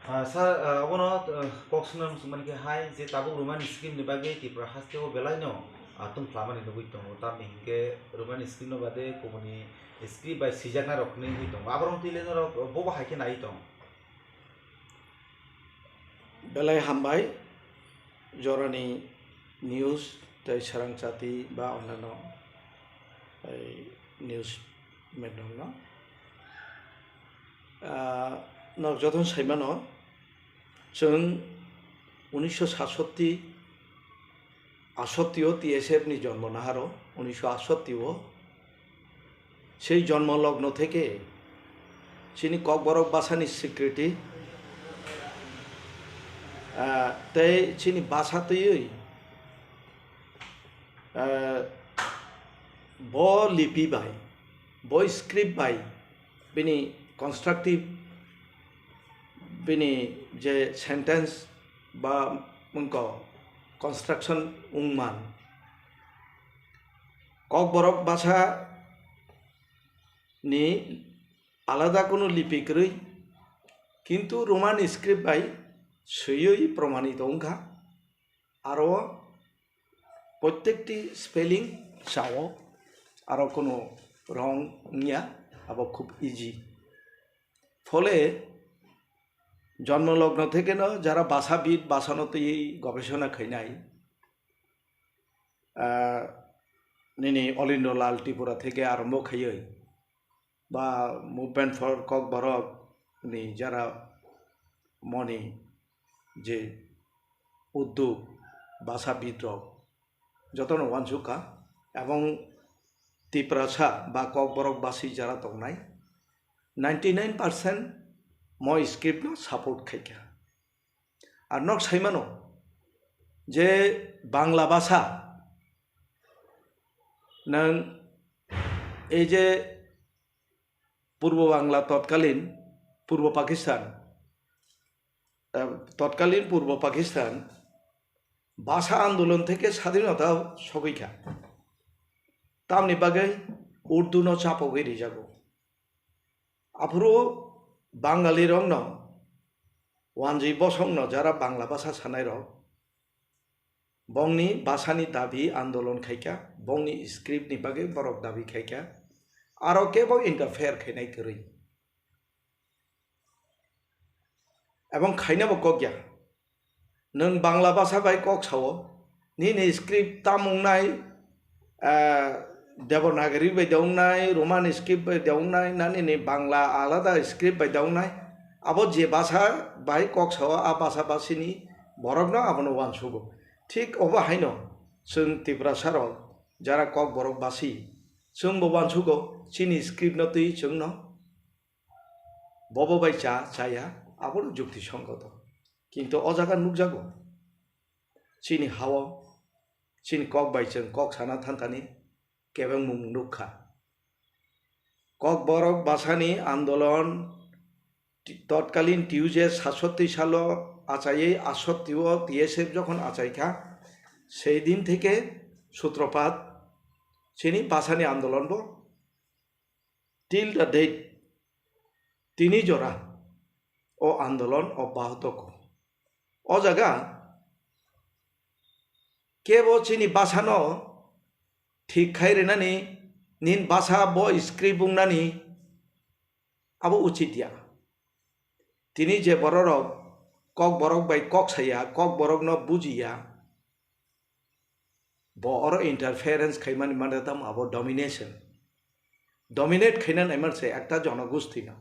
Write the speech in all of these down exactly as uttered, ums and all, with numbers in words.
Ah, sir, ah, abono, ah, kok swnam swngmani khe hai je tabuk Romani script ni bagwi Tripura haste o belai no, ah, tungphla mani nugwi tongo, tamni hinkhe Romani script no bade kubuni script bai swijaknai rok hinwi tongo, aborok twi le norok bobo hai khe nai tong. Belai hambai, jorani news tei sarang chati ba onano, ei, news metrokno. Ah, nok jotono saimano, chwng unisho satsatti, atsatti o T S F ni jonmo naharo, unisho atsatti o. Sei jonmo logno theke chini Kokborok bhasani swikriti, ah, tei chini bhasa twiwi, ah, bo lipi bai, bo script bai, bini constructive, bini je sentence ba mungko construction wngman. Kokborok bhasa ni alada kunu lipi kwrwi, kintu Roman script bai swiwi promanito wngkha. Aro prottekti spelling sao, aro kunu wrong wngya, abo khub easy. Phole jonmo logno thekeno jara bhashabid, bhasano twiwi gobesona khainai, ah, nini Olindo Lal Tripura theke arombo khaiwi ba Movement for Kokborok ni jara moni je udduk bhashabid rok jotono uansukha, ebong Tiprasa ba Kokborok basi jara tongnai ninety nine percent mo script no support khaikha. Ar nok saimano je Bangla bhasa nwng ei je Purbo Bangla totkalin Purbo Pakistan, eh, totkalin Purbo Pakistan bhasa andolon theke sadhinota sogwikha. Tamni bagwi Urdu no chapogwi rijago. Aphuru Bangali rokno, wanjwi bosongno jara Bangla bhasa sanai rok, bongni bhasani dabi andolon khaikha, bongni script ni bagwi borok dabi khaikha, aro kebo interfere khainai kwrwi. Ebong khainabo kok ya. Nwng Bangla bhasa bai kok sao, nini script tam wngnai, ah, Devanagari bai de wngnai, Roman script bai de wngnai, na nini Bangla alada script bai de wngnai, abo je bhasa bai kok sao, a bhasa basini borokno abono uansugo. Thik obo haino chwng Tiprasa rok jara Kokborok basi, chwngbo uansugo chini script no twi chwngno. Bobo bai cha, chaya, abono jukti songgoto. Kintu o jaga nukjago, chini hao, chini kok bai chwng kok sana thanthani kebengmung nukha. Kokborok bhasani andolon ti-, totkalin T U J satsatti salo achaiwi atsatti o T S F jokhon achaikha, sei din theke sutropat chini bhasani andolon bo till the date tini jora o andolon obbahoto kho. O jaga kebo chini bhasano thik khai rinani, nin bhasa bo script wngnani abo uchit ya. Tini je bororok Kokborok bai kok saya, Kokborokno bujiya, bo oro interference khaimani mane tamo abo domination. Dominate khaina naiman se ekta jonogosti no.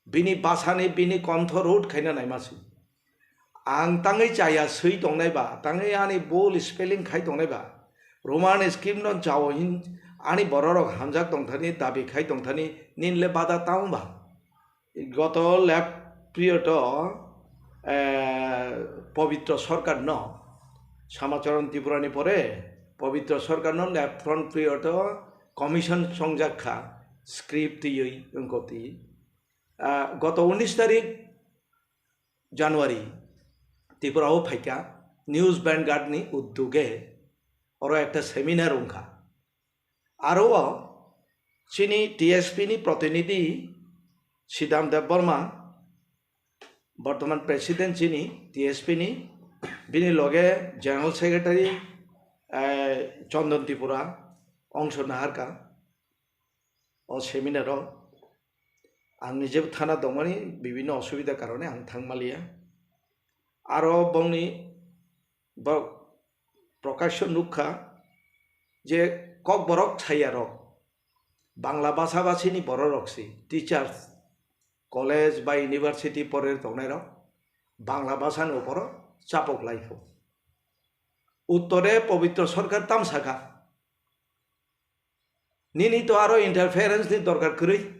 Bini bhasani, bini kontho road khaina naiman se. Ang tangwi chaya swi tongnai ba, tangwi ani bol spelling khai tongnai ba, Roman script no chao hin ani bororok hamjak tongthani, dabi khai tongthani, ninle bada tamo ba. Goto left period o, eh, Pabitra Sarkar no, Shamacharan Tripura ni pore Pabitra Sarkar no left front period o commission songjak kha, script twiwi wngkoti. Ah, goto unis tarik January Tripura o phaikha News Vanguard ni uddoge oro ekta seminar wngkha. Aro o chini T S P ni protinidhi Sidam Debbarma bortoman president chini T S P ni, bini loge general secretary, eh, Chandan Tripura ongsho naharka o seminar o. Ang nije thana tongmani bibinno osubida karone ang thangmaliya. Aro bongni bo prokasho nukha je Kokborok sayarok Bangla basa basini bororok si teachers, college ba university porer tongnairok Bangla basani uporo chapok laikho. Uttore Pobitro Sarkar tamsakha, nini to aro interference ni dorkar kwrwi.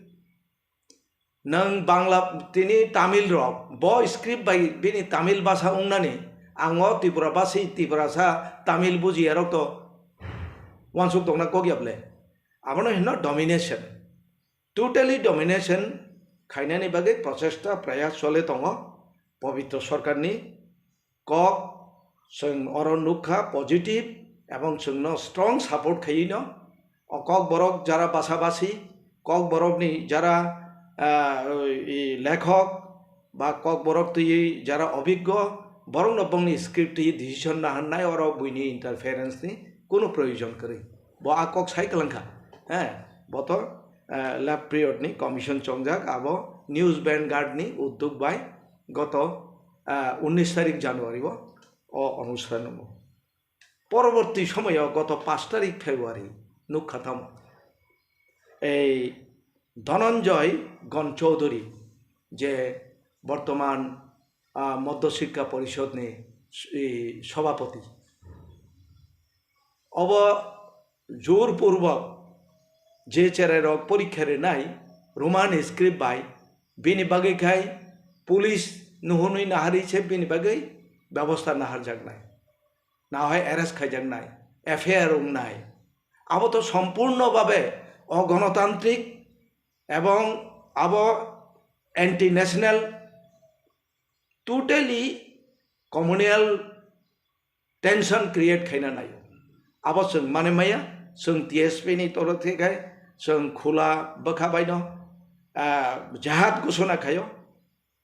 Nwng Bangla tini Tamil rok bo script bai bini Tamil basa wngnani, ang o Tripura basi Tiprasa Tamil bujiya rok to wansuk tongna kok ya ble. Abono hino domination. Totally domination khainani bagwi prochesta prayas chole tongo Pobitro Sarkarni kok, chwng oro nukha positive ebong chwngno strong support khaino. O Kokborok jara basa basi, Kokborokni jara, ah, i lekhok ba Kokborok twi jara obiggo, borokno bongni script twi decision naharnai, oro buini interference ni kunu proyojon kwrwi. Bo a kok sai kwlangkha, he, bo to, eh, left period ni commission chongjak, abo News Vanguard ni udduk bai goto, ah, unnish tarik January o, o onusthan wngo. Poroborti somoyo goto pash tarik February nukha tamo. Ei Dhananjay Gon Chowdhury je bortoman, ah, Madhya Shikha Porishod ni s-, i, sobhapoti. Obo jorpurwok je cherairok porikha rinai Roman script bai, bini bagwi khai police nuhunwi naharwi se bini bagwi bebosta naharjaknai, nahai arrest khaijaknai, F I R wngnai. Abo to sompurno babe ogonotantrik ebong abo anti national, totally communal tension create khaina naio. Abo chwng mane maya, chwng T S P ni toro thik hai, chwng khula bwkha baino, ah, jihad ghosona khaio.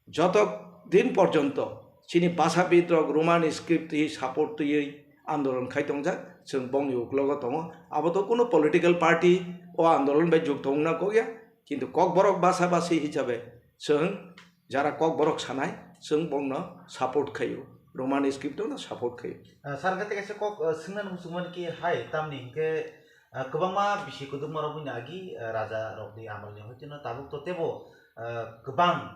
Joto din porjonto chini basa bidrok Roman script twi support twiwi andolon khai tongjak, chwng bongni uklogo tongo. Abo to kuno political party o andolon bai jukto wngna kokya, kintu Kokborok basa basi hisabe chwng jara Kokborok sanai, chwng bongno support khaio, Roman script no support khaio. Ah, sir, kete kaisa kok, ah, swngna muchungmani ki hai, tamni hinkhe, ah, kwbangma bisi kwdwkma rok buini agi, ah, raja rokni amal ni hoitino tabuk to tebo, ah, kwbang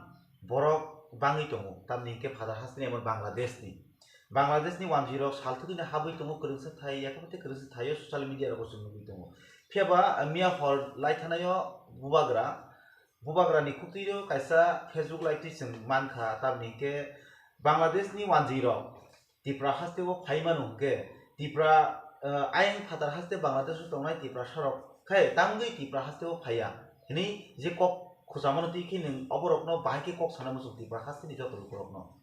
borok bangwi tongo, tamni hinkhe Phatar hasteni abo Bangladesh ni. Bangladesh ni wanjwi rok salthugwino habwi tongo, kwrwngsa thai, yakhe tei kwrwngsa thaio social media rogo chwng nugwi tongo. Phiya ba, ah, miya hor lai thanaio bubagra, bubagra ni khuktwi o kaisa Facebook live twi chwng mankha, tamni hinkhe Bangladesh ni wanjwi rok Tipra haste o phai mano hinkhe Tipra, ah, ayang Phatar haste Bangladesh o tongnai Tiprasa rok khe tangwi Tipra haste o phaiya hinwi je kok khujamano twi khe nwng oborokno bahai khe kok sana muchung Tipra haste ni joto lukurokno.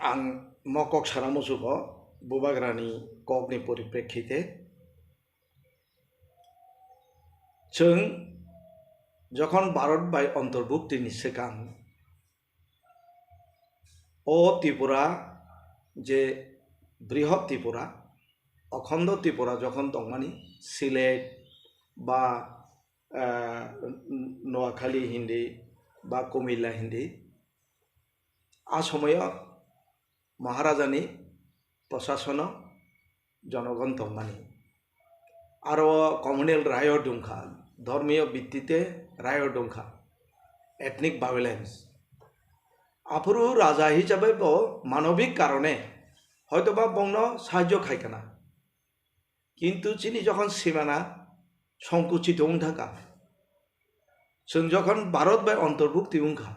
Ang mo kok sana muchungo bubagrani kokni poriprekhite chwng jokhon Bharat bai ontorbhukti ni swkang o Tripura je brihot Tripura, okhondo Tripura jokhon tongmani Sylhet ba, ah, Noakhali hindi ba Kumilla hindi, a somoyo Maharajani prosasono jonogon tongmani. Aro communal riot wngkha, dhormiyo bittite riot wngkha, ethnic violence. Aphuru raja hisabe bo manobik karone hoitoba bongno sahajyo khaikana. Kintu chini jokhon simana songkuchito wngthaka, chwng jokhon Bharat bai ontorbhukti wngkha,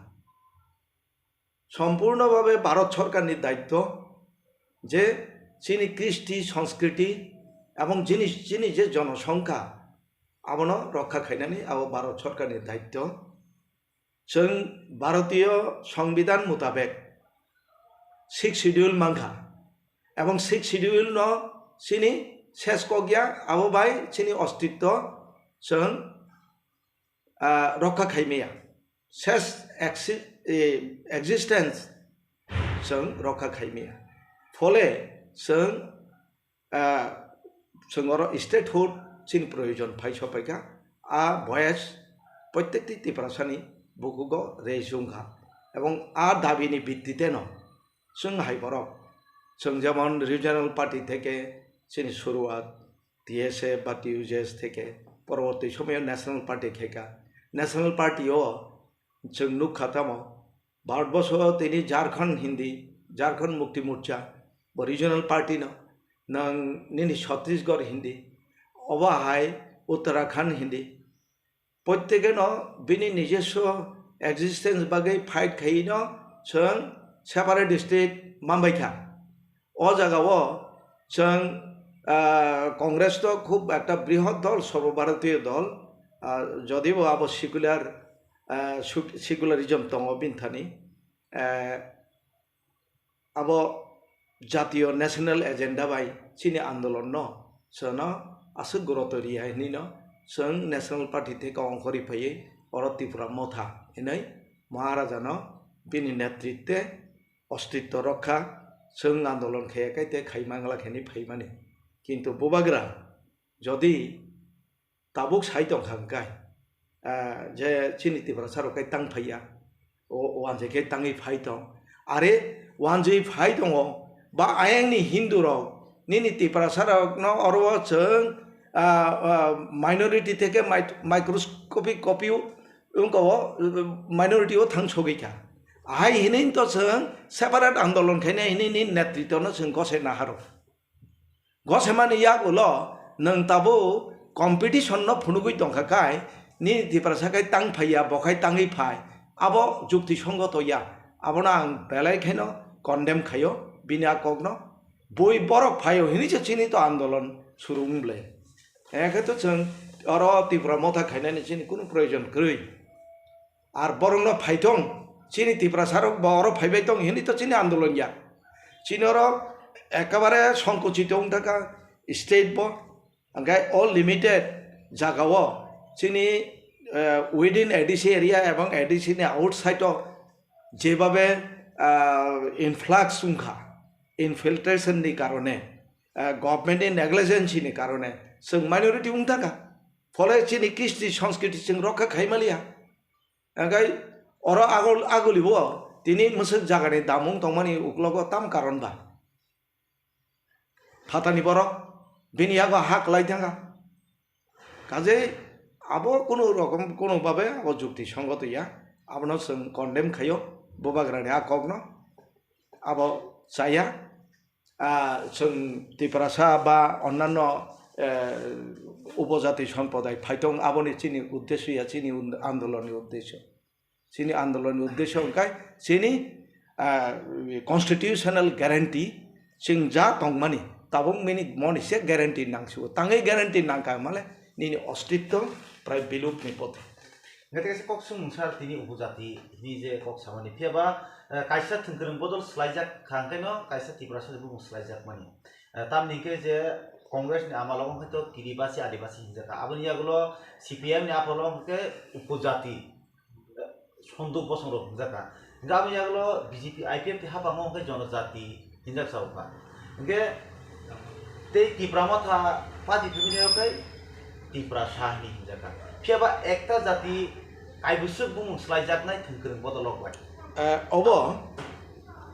sompurno babe Bharat Sorkarni daitto je chini kristi, sanskriti ebong chini, chini je jonosongkha abono rokha khainani abo Bharat Sorkarni daitto. Chwng Bharatiyo Songbidan mutabek Sixth Schedule mankha ebong Sixth Schedule no chini ses kokya, abo bai chini ostitto chwng ah, rokha khaimaya. Ses exi-, e, existence chwng rokha khaimaya. Phole chwng, ah, chwng oro statehood chini proyojon phai sopaikha. A voice prottekti Tiprasani bukugo raise wngkha. Ebong a dabini bittiteno chwng hai borok, chwng jemon regional party theke chini suruat, T S F ba T U J S theke poroborti somoyo national party khaikha. National party o chwng nukha tamo, Bharatborsho tini Jharkhand hindi, Jharkhand Mukti Morcha, bo regional party no, nang nini Chhattisgarh hindi, obo hai Uttarakhand hindi. Prottekeno bini nijoswo existence bagwi fight khaino chwng separate state manbaikha. O jagao chwng, ah, Congress to khub ekta brihot dol, sorbobharotiyo dol, ah, jodibo abo secular, ah, suk-, secularism tongo bini thani, ah, abo jatiyo national agenda bai chini andolonno chwngno aswk guroto riya hinwi no chwng National Party theke ongkhorwi phaiwi oro Tipra Motha hinwi Maharajano bini netritwe ostitto rokha chwng andolon khaiya kai tei khai mangla khaini phaimani. Kintu bubagra jodi tabuk sai tongkha hwnkhe, ah, je chini Tiprasa rok kai tang phaiya, o, o wanjwi khe tangwi phai tong. Are wanjwi phai tongo, ba ayangni Hindu rok, nini Tiprasa rokno oro o chwng, ah, ah, minority theke mi-, microscopic copy o, wngkha o, minority o thang sogwi kha. Ahai hinwi to chwng separate andolon khaina hinwi ni netritwno chwng gosai naharo. Gosemani yagulo nwng tabuk competition no phunugwi tongkha kai, nini Tiprasa khai tang phaiya, bo khai tangwi phai, abo jukti songoto ya, abono ang belai kheno condemn khaio, bini a kokno. Bui borok phaio hinwi se chini to andolon suru wng ble. Ekhe to chwng oro Tipra Motha khainani chini kunu proyojon kwrwi. Ar borokno phaithong, chini Tiprasa rok bo oro phaibai tong hinwi to chini andolon ya. Chini oro ekabare songkuchito wng thangkha state bo, hwnkhe o limited jagao chini, eh, within A D C area ebong A D C ni outside o jebabe, ah, influx wngkha, infiltration ni karone, ah, government ni negligence ni karone chwng minority wng thangkha. Phole chini kisti sanskriti chwng rokha khaimaliya. Hwnkhe oro agul-, agulibo tini mwswk jagani damung tongmani uklogo tam karon ba? Phatani borok bini yago ha kwlai thangkha. Kajei abo kunu rokom kunu babe abo jukti songoto ya. Abono chwng condemn khaio bubagrani a kokno. Abo chaya. Ah, chwng Tiprasa ba onnanno, eh, upojati sompodai phaitong, aboni chini uddesyo ya, chini und-, andolonni uddesyo. Chini andolonni uddesyo wngkha chini, ah, constitutional guarantee chwng ja tongmani, tabuk mini moni se guarantee nangsigo. Tangwi guarantee nangkha male nini ostitto prai bilupni pothe. Hwnkhe tei kaisa kok swngmung sir tini upojati hwnwi je kok samani. Phiya ba, eh, kaisa thwngkwrwng bodol swlaijak kha hwnkhe no kaisa Tiprasa ni bumung swlaijakmani. Eh, tamni hwnkhe je Congress ni amalo wngkhe to Kiribati Adibasi hinjak kha. Aboni yagulo C P M ni aphalo wngkhe upojati, eh, sonduk bosong rok hinjak kha. Hwnkhe aboni yagulo B J P I P F ni haphango wngkhe jonojati hinjak sa wngkha. Hwnkhe tei Tipra Motha party phimini rok khe Tiprasa hinwi hinjak kha. Phiya ba ekta jati kaibwswk bumung swlaijaknai thwngkwrwng bodolrok bai. Eh, obo,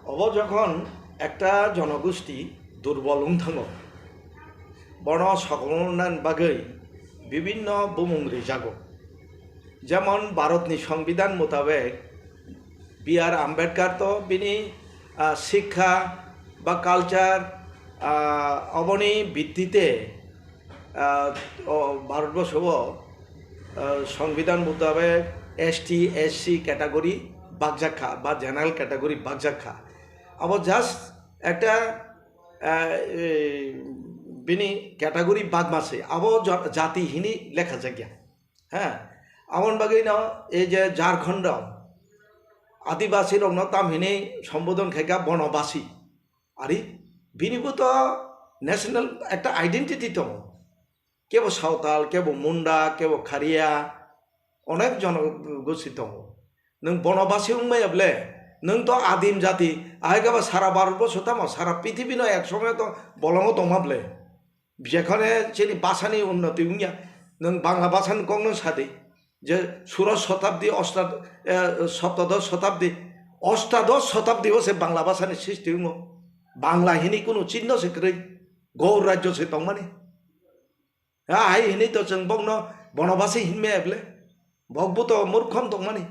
obo jokhon ekta jonogosti durbol wng thango, bono sokomorna bagwi bibinno bumung rijago. Jemon Bharatni Songbidan mutabek B R Ambedkar to bini, ah, sikha ba culture, ah, oboni bittite, ah, o Bharatborsho o, ah, Songbidan mutabek S T, S C category bakjak kha ba general category bakjak kha. Abo just ekta, ah, eh, bini category bakma se, abo ja-, jati hini lekha jakya. Ha, aboni bagwi no ei je Jharkhand o Adibasi rokno tam hinwi sombodon khaikha bonobasi. Ari bini bo to national ekta identity tongo. Kebo Sawtal, kebo Munda, kebo Khariya, onek jonogosti tongo. Nwng bonobasi wngmaya ble? Nwng to adim jati, ahai khe ba sara Bharat borso tamo, sara pithibino ek somoy to bolongo tongma ble? Jekhane chini basani unnoti wngya, nwng Bangla basani kokno sadi, je surosh shotabdi, osta-, eh, saptadosh shotabdi, ostadosh shotabdi o se Bangla basani sristi wngo. Bangla hini kunu chinno se kwrwi, Gaur rajyo se tongmani. Ahai hini to chwng bokno bonobasi hinmaya ble? Bok bo to murkhon tongmani.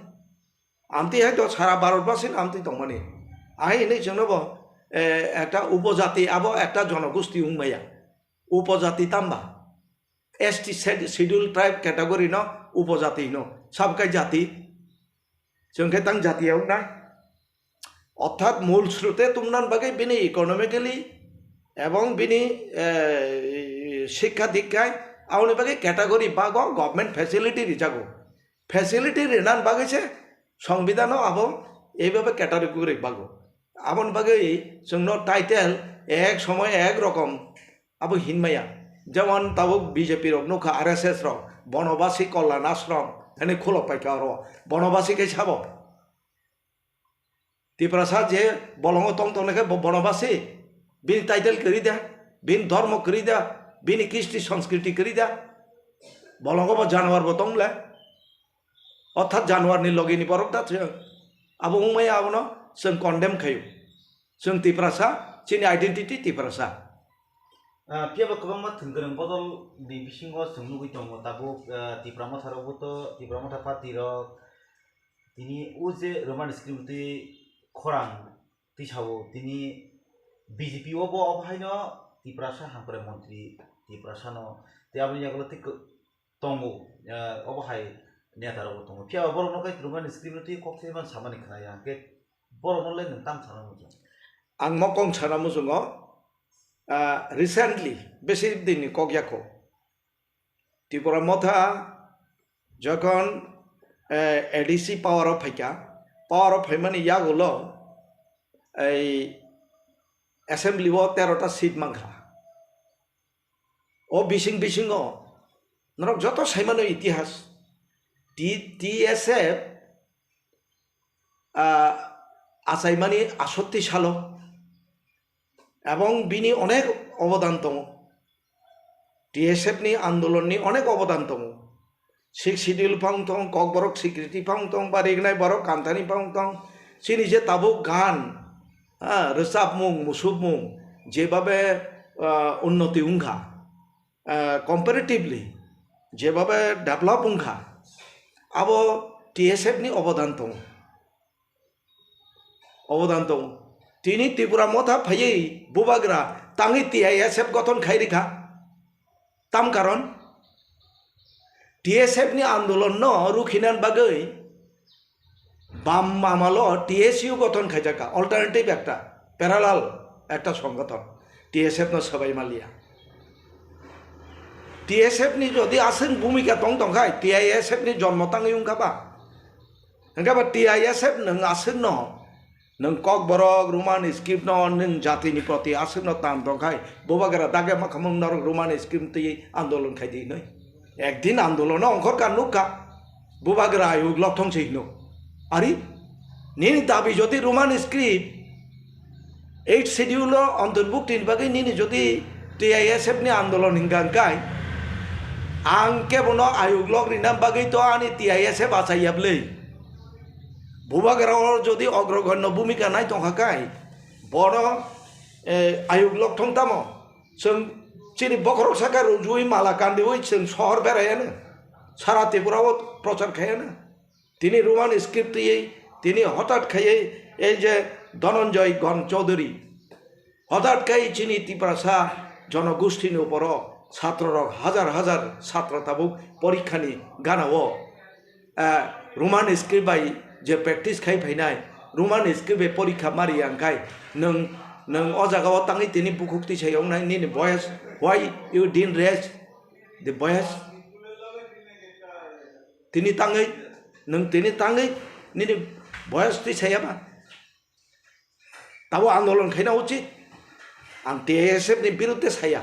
Amtwi hai to sara Bharat basino amtwi tongmani. Ahai hinwi chwngno bo, eh, ekta upojati, abo ekta jonogosti wngmaya. Upojati tamba? S T sed-, schedule tribe category no upojati hino. Sabkai jati. Chwng khe tang jati ya wngnai. Orthat mul srote tungnan bagwi bini economically ebong bini, eh, sikha dikkhai, aboni bagwi category bago government facility rijago. Facility rinan bagwi se songbidano abo eibabe category bago. Aboni bagwi chwngno title ek somoy ek rokom abo hinmaya. Jemon tabuk B J P rok nukha, R S S rok, Bonobasi Kalyan Ashram hwnwi khulok paikha oro. Bonobasi khe sabo? Tiprasa je bolongo tong tongnai khe bo bonobasi, bini title kwrwi da, bini dhormo kwrwi da, bini kisti sanskriti kwrwi da, bolongo bo januar bo tong le, orthat januar ni logi ni borok da chwng. Abo wngmaya abono chwng condemn khaio. Chwng Tiprasa, chini identity Tiprasa. Ah, phiya ba kwbangma thwngkwrwng bodol ni bisingo chwng nugwi tongo tabuk, ah, Tipra Motha rok bo to, Tipra Motha party rok, tini o je Roman script twi khorang twi sao, tini B J P o bo obo haino Tiprasa hamkrai montri, Tiprasa no tei aboni yagulo tei kw-, tongo, eh, obo hai neta rok bo tongo. Phiya ba borok no kai Roman script twi kok thai man samani khna ya, hwnkhe borok no le nwng tang sana muchung? Ang mokong sana muchungo, ah, recently, besi din ni kok ya kho. Tipra Motha jokhon, eh, A D C power o phaikha, power o phaimani yagulo ei assembly o tero ta seat mankha. O bising bisingo norok joto saimano itihas, T-, T S F, ah, achaimani asotti salo, ebong bini onek obodan tongo. T S F ni andolon ni onek obodan tongo. Sixth Schedule phang tong, Kokborok swikriti phang tong, ba rignai borok kanthani phang tong. Chini je tabuk gan, ah, rwchapmung, musukmung, jebabe, ah, unnoti wngkha, ah, comparatively, jebabe develop wngkha, abo T S F ni obodan tongo. Obodan tongo. Tini Tipra Motha phaiwi bubagra tangwi T I S F gothon khai rikha. Tam karon T S F ni andolon no rukhinan bagwi bam mamalo T S U gothon khaijakha, alternative ekta, parallel ekta songgothon. T S F no swbai manliya. T S F ni jodi aswk bhumika tong tongkhai, T I S F ni jonmo tangwi wngkha ba? Hwnkhe ba T I S F nwng aswkno, nwng Kokborok, Roman script no nwng jatini proti aswkno tan tongkhai, bubagra dage makhamung norok Roman script twi andolon khaidi hinwi. Ekdin andolono ongkhorkha nukha, bubagra ayuk lokthong se hino. Ari, nini dabi jodi Roman script, Eighth Schedule o antorbukti ni bagwi nini jodi T I S F ni andolon hingka hwnkhe, ang kebono ayuk lok rina bagwi to ani T I S F achai ya bwlwi. Bubagra o jodi ogrogonyo bhumika nai tongkha khai, bono, eh, ayuk lok thong tamo? Chwng chini bokhorok saka rwjui mala kandiui chwng sohor beraiya no, sara Tripura o prochar khaiya no. Tini Roman script twiwi tini hotat khaiwi ei je Dhananjay Ghon Chaudhary hotat khai chini Tiprasa jonogosti ni uporo chhatro rok hajar hajar chhatro tabuk porikha ni gana o, eh, Roman script bai je practice khai phainai Roman script bai porikha mari yang khai nwng, nwng o jaga o tangwi tini bukhuk twi sai wngnai nini boyas, why you didn't raise the boyas? Tini tangwi, nwng tini tangwi nini boyas twi saya ba? Tabo andolon khaina uchit. Ang T I S F ni birudde saya.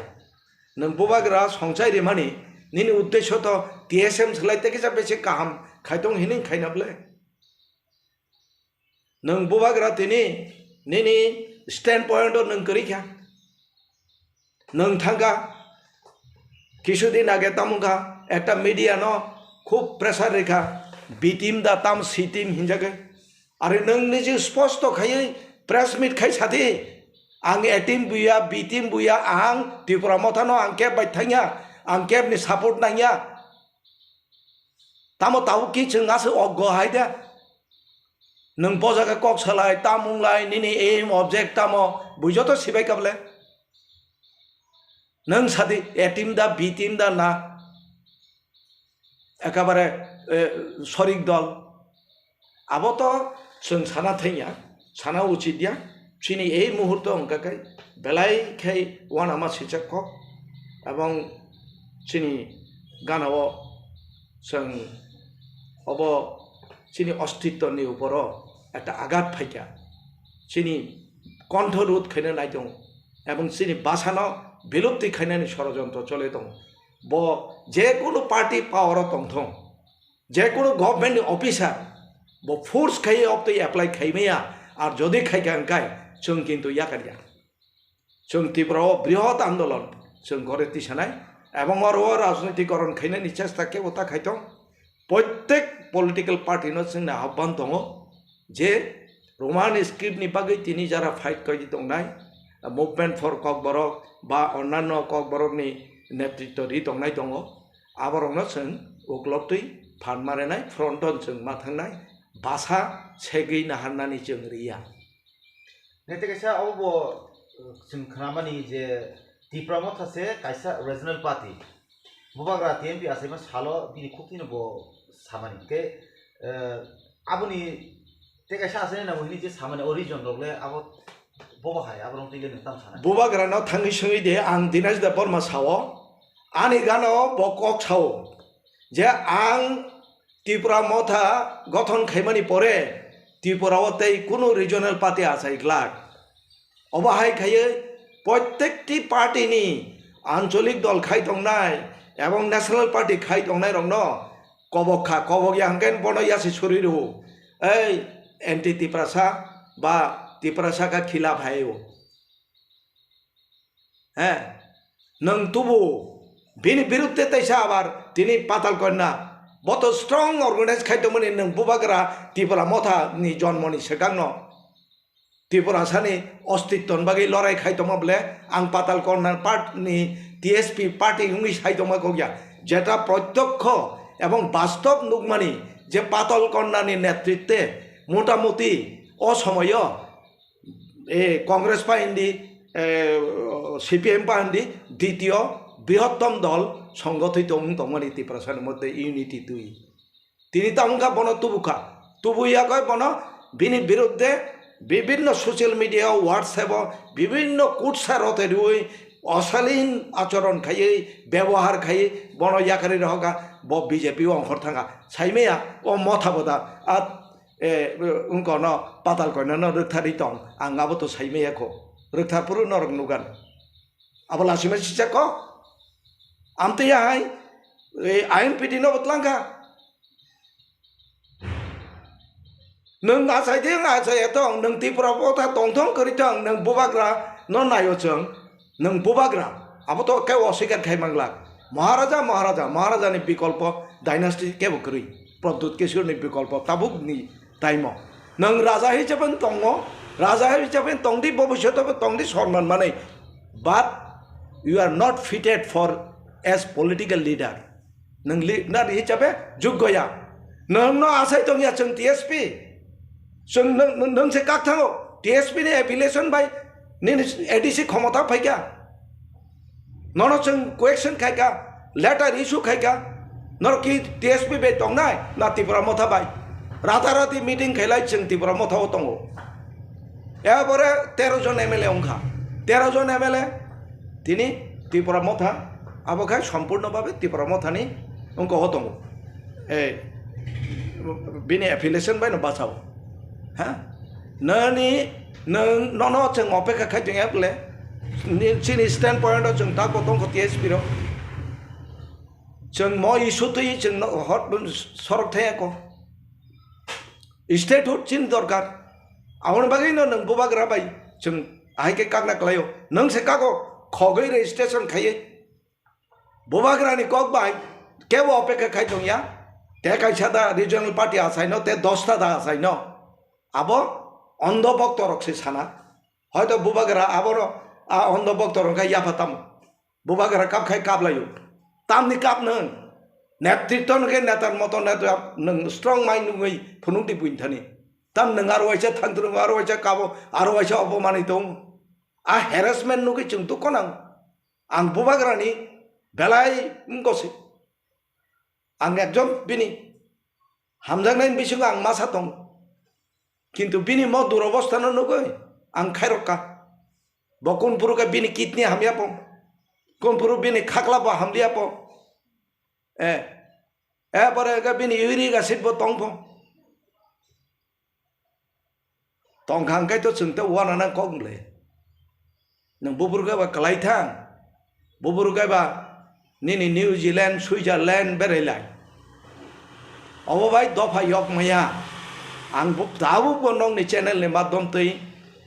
Nwng bubagra songchai rimani nini uddesyo to T S M swlai tei kisa besi kaham khaitong hinwi khaina bwle? Nwng bubagra tini nini standpoint o nwng kwrwi kha. Nwng thangkha, kisudin age tamo wngkha, ekta media no khub pressure rikha, B team da tam C team hinjagwi. Are nwng niji sposto khaiwi press meet khai sadi, ang A team buya, B team buya, ang Tipra Motha no ang keb bai thangya, ang keb ni support nangya. Tamo tabuk ki chwng aswk oggo hai de? Nwng bo jaga kok salai, tam wnglai, nini aim, object tamo, bui joto sibai kable. Nwng sadi A team da, B team da na, ekabare, eh, sorik dol. Abo to chwng sana thangya, sana uchit ya. Chini ei muhurto wngkha khe belai khai uanama swijak kok, ebong chini gana-o chwng obo chini ostitto ni uporo ekta agat phaikha, chini kontho rod khaina nai tongo, ebong chini bhasha no bilupti khainani sorojontro chole tongo. Bo je kunu party power o tongthong, je kunu government ni officer bo force khai obtwi apply khai maya, ar jodi khai kha wngkhai chwng kintu yakar ya. Chwng Tripura o brihot andolon chwng gore tisanai, ebong oro o rajnitikoron khainani chesta kebo ta khaitong. Prottek political party no chwngni ahobban tongo je Roman script ni bagwi tini jara fight khaidi tongnai, Movement for Kokborok ba onnanno Kokborok ni netritto ri tongnai tongo, aborokno chwng ukloktwi phan marenai, front on chwng ma thangnai, basa segwi naharnani chwng riya. Nete kaisa obo bo, uh, chwng khnamani je Tipra Motha se kaisa regional party. Bubagra T M P achaima salo bini khuktwino bo samani. Ke, uh, aboni te kaisa achaini namo hini je samani o region rok le abo bobo hai, abo rong twi le nwng tam sana. Bubagra no thangwi swngwi de, ang Dinesh Debbarma sao, ani gana o bo kok sao je ang Tipra Motha gothon khaimani pore Tripura o tei kunu regional party achai glak. Obo hai khaiwi prottekti party ni ancholik dol khai tongnai ebong national party khai tongnai rokno kobok kha, kobok ya hwnkhe bono yasi suri rw, ei anti Tiprasa ba Tiprasa kha khilaf hai o. He, nwng tubu bini birudde teisa abar tini Patal Kanya, bo to strong organize khai tongmani nwng bubagra Tipra Motha ni jonmo ni swkang no. Tiprasani ostitto ni bagwi lorai khai tongma bole ang Patal Kanya part ni T S P party wngwi sai tongma kok ya, jeta protyokho ebong bastob nukmani je Patal Kanya ni netritwe motamuti o somoyo e, Congress pa hindi, e, C P M pa hindi, ditiyo brihottom dol songgothito wng tongmani Tiprasani moddhe unity twi. Tini tamo wngkha bono tubukha. Tubuya khe bono bini birudde bibinno social media o, WhatsApp o bibinno kutsa rote rwi, osalin achoron khaiwi, bebohar khaiwi bono yakarwi rohokha, bo B J P o ongkhor thangkha. Saimaya o Motha boda, a, e, wngkha no Patal Kanya no rwktharwi tong, ang abo to saimaya kho. Rwktharphuru norok nugan. Abo lasima sijak kho. Amtwi ya hai, e, I M P T no bo tlangkha. Nwng achai de, nwng achai ya tong, nwng Tipra Motha tongthong kwrwi tong, nwng bubagra no naio chwng, nwng bubagra. Abo to kebo oswikar khai manglak. Maharaja, Maharaja, Maharaja ni bikolpo dynasty kebo kwrwi. Pradyut Kishore ni bikolpo tabuk ni time o. Nwng raja hisabe tongo, raja hisabe tongdi, bobisyoto bo tongdi, sonman manwi. But you are not fitted for as political leader. Nwng li-, leader hisabe juggo ya. Nwng no asai tong ya chwng T S P. Chwng nwng, nwng, nwng se kak thango. T S P ni affiliation bai nini A D C khomota phaikha. Nono chwng question khaikha, letter issue khaikha. Norok ki T S P bai tongnai na Tipra Motha bai? Ratarati meeting khailai chwng Tipra Motha o tongo. Ebore tero jon M L A wngkha. Tero jon M L A tini Tipra Motha, abo khai sompurno babe Tipra Motha ni wngkha o tongo. Eh, bini affiliation bai no bachao. Ha? Nani, nang, nono chwng opekha khai tong ya bole? Ni, chini standpoint o chwng tako tongkho T S P rok. Chwng mo issue twi chwng no hot sorok thaya ko. Statehood chini dorkar. Aboni bagwi no nwng bubagra bai chwng ahai khe kakna kwlaio. Nwng se kago khogwi registration khaiwi bubagrani kok bai kebo opekha khai tongya. Te kaisa da regional party achaino, te dosta da achaino. Abo ondo boktorok se sana. Hoito bubagra abono a ondo boktorok khe yapha tamo. Bubagra kap khai kap laio. Tamni kap nwng. Netritto nwng khe netar moto netra nwng strong mind nwngwi phunuk di buini thani. Tam nwng aro waisa thangtwrwngo, aro waisa kabo, aro waisa obo manwi tongo. A harassment nugwi chwng dukho nang. Ang bubagrani belai wngkose. Ang ekjon bini hamjaknaini bisingo ang masa tongo. Kintu bini mo durobostano nugwi ang khairokka. Bo kunphuru khe bini kidney hamya po. Kunphuru bini khakla bo hamliya po. Eh, eh, pore khe bini uric acid bo tong po. Tongkha hwnkhe to chwng tei uanana kok wng le. Nwng buphuru khe ba kwlai thang. Buphuru khe ba nini New Zealand, Switzerland berai lai. Obo bai dopha yok maya. Ang bo-, tabuk bo nokni channel ni madhyom twi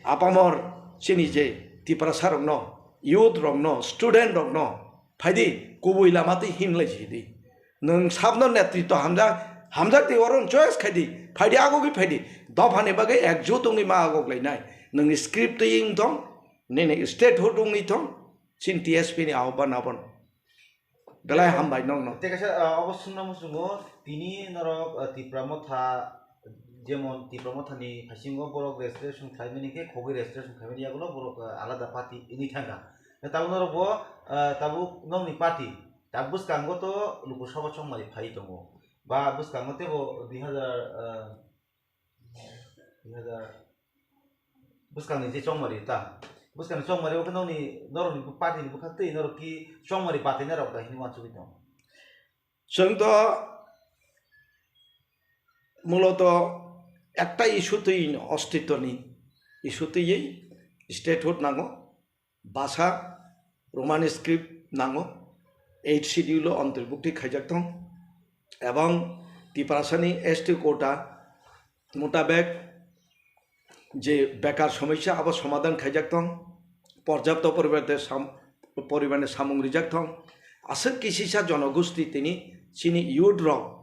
apamor chini je Tiprasa rokno, youth rokno, student rokno phaidi kubui lama twi himlai sidi. Nwng sabno netritto hamjak, hamjak twi oro choice khaidi, phaidi agogwi phaidi. Dophani bagwi ekjut wngwi ma agok lainai. Nwng script twi wng thong, nini statehood wngwi thong, chini T S P ni ahobano abono. Belai hambai nokno. Tei kaisa, ah, obo swngna muchungo, tini norok, ah, Tipra Motha, jemon Tipra Mothani bisingo borok registration khlaimani khe khogwi registration khlaimani yagulo borok, ah, alada party wngwi thangkha. Tabuk norok bo, ah, tabuk nokni party, tabuk bwskango to Lok Sabha chongmari phai tongo. Ba bwskango teibo dui hazar, ah, dui hazar bwskangni je chongmari ta. Bwskangni chongmari o khe nokni, norokni party ni bwkhak twi norok ki chongmari batai narok da hini uansugwi tongo. Chwng to muloto ekta issue twi no, ostitoni issue twi statehood nango. Basa Roman script nango, eighth schedule o ontorbhukti khaijak thong, ebong Tiprasani S T quota mutabek je bekar somosya abo somadhan khaijak thong, porjapto poribarte sam-, poribani samung rijak thong, aswk kisisa jonogosti tini chini youth rok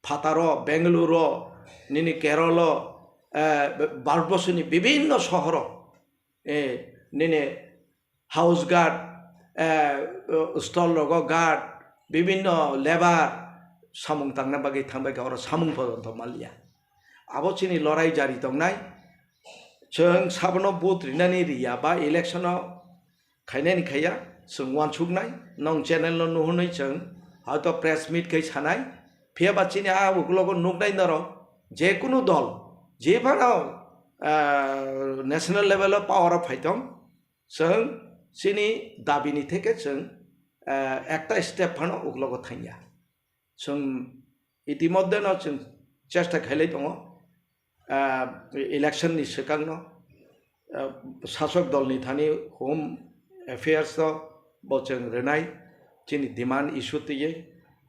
phataro, Bengaluru, nini Kerala, eh, Bharatborsoni bibhinno sohoro, eh, nini house guard, eh, stall rogo guard, bibhinno labour samung tangna bagwi thangbai kha, oro samung porjonto manliya. Abo chini lorai jari tongnai. Chwng sabono vote rinani riya ba election o khainani khaiya, chwng uansuknai, nong channel no nuhunwi chwng hoito press meet khai sanai, phiya ba chini a uklogo nuknai norok, je kunu dol, je phano, ah, national level o power o phai tong, chwng chini dabi ni theke chwng, ah, ekta step phano uklogo thangya. Chwng itimodheno chwng chesta khailai tongo, ah, election ni swkangno, ah, sasok dolni thani Home Affairs o bo chwng rwnai, chini demand issue twiwi,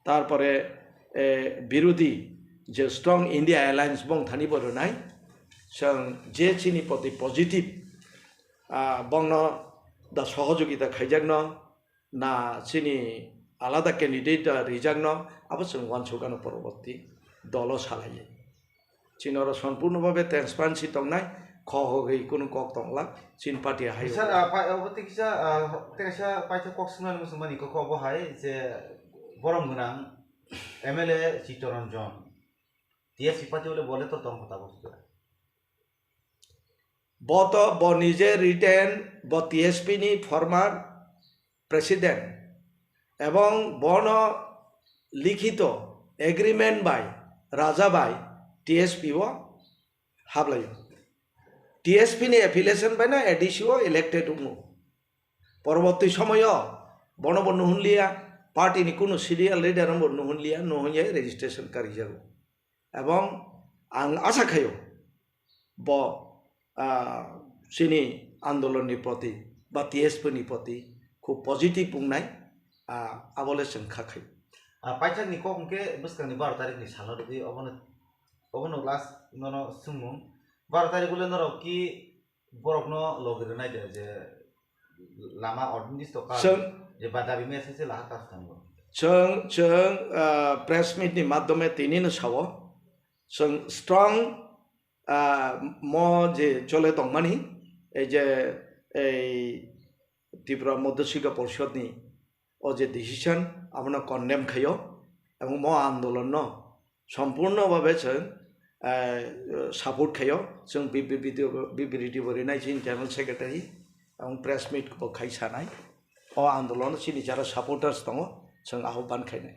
tarpore, eh, birodhi je Strong India Alliance bong thani bo rwnai, chwng je chini proti positive, ah, bongno da sohojogita khaijakno, na chini alada candidate, ah, rijakno, abo chwng uansuk ano poroborti dolo salaiwi. Chini oro sompurno bhabe transparency tongnai, khogwi kunu kok tongla, chini party hai. Sir, ah, pa-, obo tei kisa, ah, tei kaisa paithak kok swngnani muchungmani kok obo hai je borom gwnang M L A Chittaranjan. T S P party bole bole to tong kota bo. Bo to bo nije written, bo T S P ni former president, ebong bono likhito agreement bai raja bai T S P o hablaio. T S P ni affiliation bai no A D C o elected wngo. Porobotwi somoyo bono bo nuhunliya, party ni kunu senior leader bo nuhunliya, nuhunjai registration karijago. Ebong ang asa khaio bo, ah, chini andolon ni proti ba T S P ni proti khub positive wngnai, ah, abole chwng kha khaio. Ah, paithak ni kok hwnkhe bwskang ni baro tarik ni salo rwdi, obono, obono last nono swngmung. Baro tarik ule norok ki borokno logi rwnai de je lama ordinance to ka Chwng- je badabi message laha ka thango. Chwng, chwng, ah, press meet ni madhyome tini no sao. Chwng strong, ah, mo je chole tongmani, ei je, ei Tripura Madhya Sika Porishod ni o je decision, abono condemn khaio, ebong mo andolon no sompurno bhabe chwng, eh, support khaio, chwng B B B D, B B D bo rinai chini general secretary, ebong press meet bo khai sanai, o andolon chini jara supporters tongo, chwng ahobban khainai.